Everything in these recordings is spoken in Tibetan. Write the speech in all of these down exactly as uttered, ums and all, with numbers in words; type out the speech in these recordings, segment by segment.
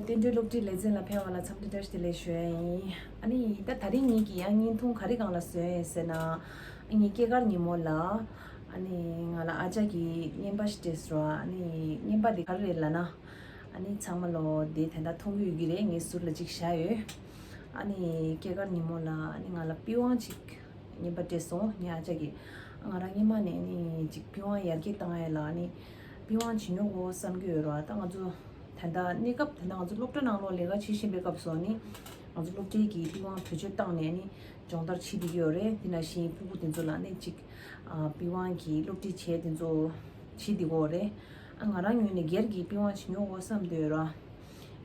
བསྟན་འགྲོའི་སློབ་ཁྲིད་ལེ་ཚན་ལ་ཕེབས་པ་ལ་འཚམས་འདྲི་བཀྲ་ཤིས་བདེ་ལེགས་ཞུ་ཡ་ཡིན། ཨ་ནི་ད་དེ་རིང་ངེད་ཀྱི་ཡང་བརྙན་ཐུང་ག་རེ་སྒང་ལ་བཟོས་ཡིན་ཟེར་ན། ངའི་སྐྱེས་སྐར་ཉིན་མོ་ལ་ཨ་ནི་ང་ལ་ཨ་ཅག་གིས་རྔན་པ་ཞིག་སྤྲད་སོང་། ཨ་ནི་རྔན་པ་དེ་ག་རེ་རེད་ལབ་ན། ཨ་ནི་ཚང་མ་ལོ་དེ་ད་ལྟ་མཐོང་གི་ཡོད་ཀྱི་རེད། ངའི་ཟུར་ལ་གཅིག་བཞག་ཡོད། ཨ་ནི་སྐྱེས་སྐར་ཉིན་མོ་ལ་ཨ་ནི་ང་ལ་པི་ཝང་ཅིག་རྔན་པ་སྤྲད་སོང་། ངའི་ཨ་ཅག་གིས་ང་རང་སྔོན་མ་ནས་ཨ་ནི་ཅིག་པི་ཝང་ཡར་རྒྱས་བཏང་ཡ་ལ་ཨ་ནི་པི་ཝང་བྱེད་མྱོང་གོ་བསམ་གྱི་ཡོད་ར། ད་ང་ཚོ་ད་ལྟ་གནས་སྐབས་ད་ལྟ་ང་ཚོ་སློབ་གྲྭ་ནང་ལོགས་ལས་ཀ་བྱེད་བཞིན་པའི་སྐབས་སུ་ནི་ང་ཚོ་སློབ་གྲྭའི་གི་པི་ཝང་བེད་སྤྱོད་བཏང་ནས་ནི་སྦྱོང་བརྡར་བྱེད་བསྡད་ཀྱི་ཡོད་རེད། དེ་ནང་བཞིན་ཕྲུ་གུ་དེ་ཚོ་ལ་ནི་ཅིག་ཨ་པི་ཝང་གི་སློབ་ཁྲིད་བྱས་དེ་ཚོ་བྱེད་བསྡད་ཀྱི་ཡོད་རེད། ཨ་ང་རང་ངོས་ནས་སྒེར་གྱི་པི་ཝང་བྱེད་མྱོང་གོ་བསམ་བསྡད་ཡོད་ར།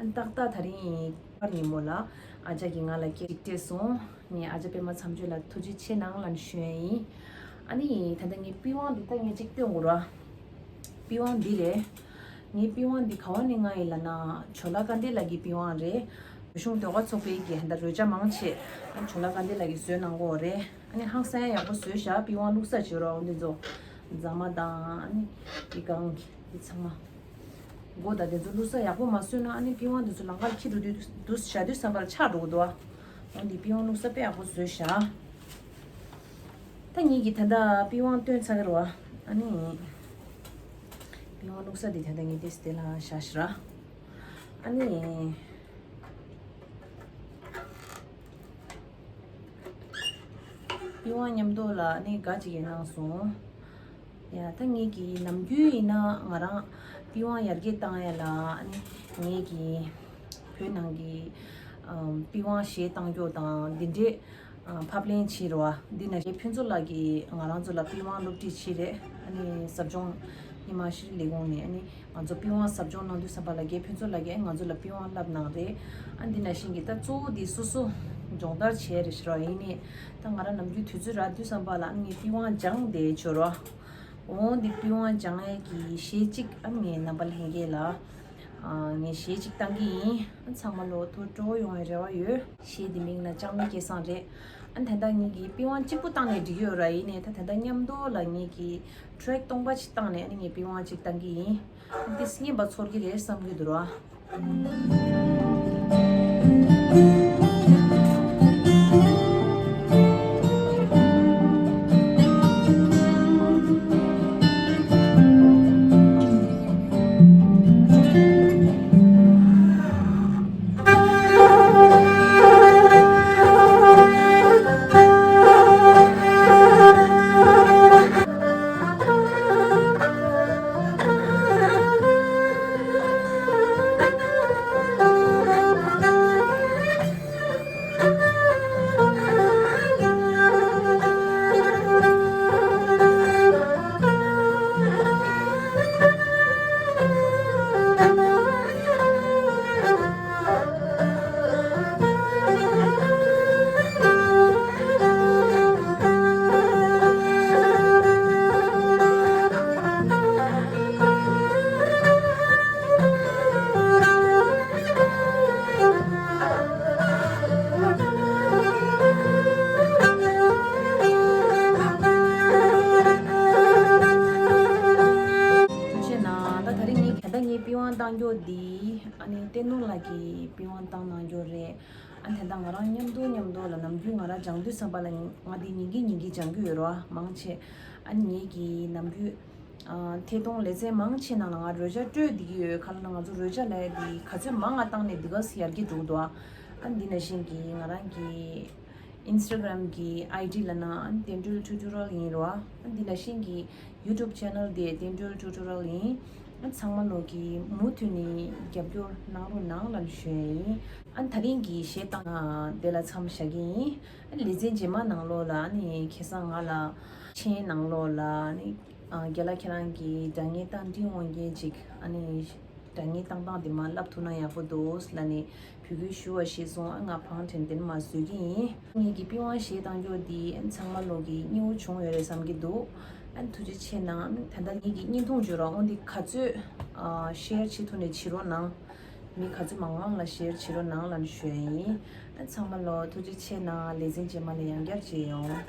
ཨ་ཏག་ཏག་དེ་རིང་ཉིན་མོ་ལ་ཨ་ཅག་གིས་ང་ལ་སྐད་ཅིག་སྤྲད་སོང་། ངས་ཨ་ཅག་པད་མ་མཚམས་གཅོད་ལ་ཐུགས་རྗེ་ཆེ་གནང་ལབ་ཞུ་ཡ་ཡིན། ཨ་ནི་ད་ལྟ་ངའི་པི་ཝང་འདི་ད་ངས་ཅིག་སྟོན་དགོས་ར། པི་ཝང་འདི་རེད། ངའི་པི་ཝང་འདི་ག་བ་ནས་མངགས་ཡིན་ལབ་ན་ཇོ་ལ་དཀར་འདོན་ལགས་ཀྱི་པི་ཝང་རེད། བོད་གཞུང་ཟློས་གར་ཚོགས་པའི་གི་ཧན་ད་རོལ་ཆ་མང་ཆེ་ཨ་ཇོ་ལ་དཀར་འདོན་ལགས་ཀྱིས་བཟོས་གནང་གོ་རེད། ཨ་ནི་ཧང་སང་ཡག་པོ་བཟོས་བཞག་པི་ཝང་བླུགས་ས་བྱོས་རོགས། འདི་ཚོ་རྫ་མ་དང་ཨ་ནི་འདི་གང་གི་འདི་ཚང་མ། སྒོ་དང་དེ་ཚོ་བླུགས་ས་ཡག་པོ་མ་བཟོས་ན་ཨ་ནི་པི་ཝང་དེ་ཚོ་ལམ་ཁར་འཁྱེར་འགྲོ་དུས་དུས་བཞག་དུས་ཙམ་པ་ལ་ཆག་འགྲོ་གི་འདུག་ཨ། འོ་འདི་པི་ཝང་བླུགས་ས་དཔེ་ཡག་པོ་བཟོས་བཞག་ད་ངེད་ཀྱིས་ད་ལྟ་པི་ཝང་བཏོན་ཚར་གི་རེད་བ། ཨ་ནི་པི་ཝང་བླུགས་ས་དེ་ད་ལྟ་ངས་དེ་དེ་ལ་བཞག་ཤི་ར། ཨ་ནི། པི་ཝང་མཉམ་དུ་ལ་ནི་དགའ་ཅིག་ཡིན་གནང་སོང་། ཡ་ད་ངེད་ཀྱི་ནམ་རྒྱུན་ཡིན་ན་ང་རང་པི་ཝང་ཡར་རྒྱས་བཏང་ཡ་ལ་ནི་ངེད་ཀྱི་བོད་ནང་གི་ཨམ་པི་ཝང་གཞས་བཏང་རྒྱུ་དང་འདི་འདྲས་ཨ་ཕབ་ལེན་བྱས་རེད་བ། འདི་ན་རྒན་ཕུན་ཚོགས་ལགས་ཀྱིས་ང་རང་ཚོ་ལ་པི་ཝང་སློབ་ཁྲིད་བྱས་རེད། ཨ་ནི་ཟབ་སྦྱོང་ཉི་མ་ཤར་ལས་ཁུངས་ནས་ཨ་ནི། ང་ཚོ་པི་ཝང་ཟབ་སྦྱོང་གནང་དུས་ཙམ་པ་ལ་རྒན་ཕུན་ཚོགས་ལགས་ཀྱིས་ང་ཚོ་ལ་པི་ཝང་བསླབ་གནང་རེད། ཨ་འདི་ནང་བཞིན་གྱི་ད་གཙོ་བོ་འདི་སོ་སོ་སྦྱོང་བརྡར་བྱས་རེད་ཤི་རོགས། ཡིན་ནའི་ད་ང་རང་ནམ་རྒྱུན་དུས་ཚོད་རག་དུས་ཙམ་པ་ལ་ངས་པི་ཝང་སྦྱངས་བསྡད་ཆོག་རོགས། འོ་འདི་པི་ཝང་སྦྱང་ཡས་ཀྱི་གཞས་གཅིག་ཨ་ངས་རྣམ་པ་ལྷན་རྒྱས་ལ་ཨ་ངས་གཞས་གཅིག་བཏང་གི་ཡིན། ཨ་ཚང་མ་ལོ་ཐུགས་སྤྲོ་བོ་ཡོང་བའི་རེ་བ་ཡོད། གཞས་འདི་མིང་ལ་ལྕང་མའི་སྐལ་བཟང་རེད། ཨ་ད་ལྟ་ངེད་ཀྱིས་པི་ཝང་གཅིག་པུ་བཏང་ནས་འགྲིག་གི་ཡོད་ར། ཡིན་ནའི་ད་ད་ལྟ་མཉམ་དུ་ལ་ངེད་ཀྱིས་ཊེག་སྟོང་པ་ཅིག་བཏང་ནས་ཨ་ནི་ངས་པི་ཝང་ཅིག་བཏང་གི་ཡིན། ཨ་ཏིས་སྙན་པ་ཚོར་གི་རེད་བསམ་གྱི་འདུག་ར། ཐུགས་རྗེ་གནང་། ད་དེ་རིང་ངས་ད་ལྟ་ངའི་པི་ཝང་བཏང་རྒྱུ་འདི་ཨ་ནི་བསྟན་ནོར་ལགས་ཀྱིས་པི་ཝང་བཏང་གནང་རྒྱུ་རེད། ཨ་ནི་ད་ལྟ་ང་རང་མཉམ་དུ་མཉམ་དུ་ལ་ནམ་རྒྱུན་ང་རང་སྦྱང་དུས་ཙམ་པ་ལ་ང་འདི་ཉིན་གྱི་ཉིན་གྱི་སྦྱང་གི་ཡོད་རེད་བ། མང་ཆེ་ཨ་ནི་ངེད་ཀྱི་ནམ་རྒྱུན་ཨ་ཐད་གཏོང་ལེ་ཚན་མང་ཆེ་ནང་ལ་ང་རོལ་ཆ་སྤྲོད་བསྡད་ཀྱི་ཡོད། ག་ལ་ན་ང་ཚོ་རོལ་ཆ་ལབ་ཡ་འདི་ག་ཚོད་མང་ང་བཏང་ནས་འདི་ག་ས་ཡར་རྒྱས་འགྲོ་གི་འདུག་ཨ་ཨ་ནི་འདི་ནང་བཞིན་གྱི་ང་རང་གི་ཨིན་སི་ཊ་གྷ་རམ་གྱི་ཨའི་ཌི་ལབ་ན་ཨ་ནི་བསྟན་སྒྲོལ་ཊུ་ཊོ་རི་ཡལ་ཡིན་རེད་བ། ཨ་ནི་འདི་ནང་བཞིན་གྱི་ཡུ་ཊུབ་ཆེ་ནལ་དེ་བསྟན་སྒྲོལ་ཊུ་ཊོ་རི་ཡལ་ཡིན། ཨ་ཚང་མ་ལོ་གི་མུ་མཐུད་ནས་རྒྱབ་སྐྱོར་གནང་རོགས་གནང་ལབ་ཞུ་ཡ་ཡིན། ཨ་ད་རིང་གི་གཞས་བཏང་དེ་ལ་མཚམས་བཞག་གི་ཡིན། ཨ་ལེ་ཚན་རྗེས་མ་ནང་ལོགས་ལ་ཨ་ནི་ཁ་སང་ང་ལ་མཆན་ནང་ལོགས་ལ་ཨ་ནི་ཨ་རྒན་ལགས་ཁྱེད་རང་གི་སྒྲ་སྙན་བཏང་འདི་འོང་མཁན་ཅིག་ཨ་ནི་སྒྲ་སྙན་བཏང་སྟངས་དེ་མར་བསླབ་ཐུབ་ན་ཡག་པོ་འདུག་ལབ་ནས་འབོད་སྐུལ་ཞུ་བ་ཤེས་སོང་། ཨ་ང་ཕངས་དྲན་དེ་ནས་མར་བཟོས་ཀྱི་ཡིན། ངེད་ཀྱི་པི་ཝང་གཞས་བཏང་རྒྱུ་འདི་ཨ་ཚང་མ་ལོ་གི་མཉེས་པོ་བྱུང་ཡོད་རེད་བསམ་གྱི་འདུག་ཨ་ཐུགས་རྗེ་ཆེ་གནང་། ད་ལྟ་ངེད་ཀྱི་བརྙན་ཐུང་བརྗོད་རོགས་འོང་འདི་ག་ཚོད་ཨ་ཤེར་བྱེད་ཐུབ་ནས་བྱེད་རོགས་གནང་། མི་ག་ཚོད་མང་མང་ལ་ཤེར་བྱེད་རོགས་གནང་ལབ་ཞུ་ཡ་ཡིན། ཨ་ཚང་མ་ལོ་ཐུགས་རྗེ་ཆེ་གནང་། ལེ་ཚན་རྗེས་མ་ལ་ཡང་བསྐྱར་མཇལ་ཡོང་།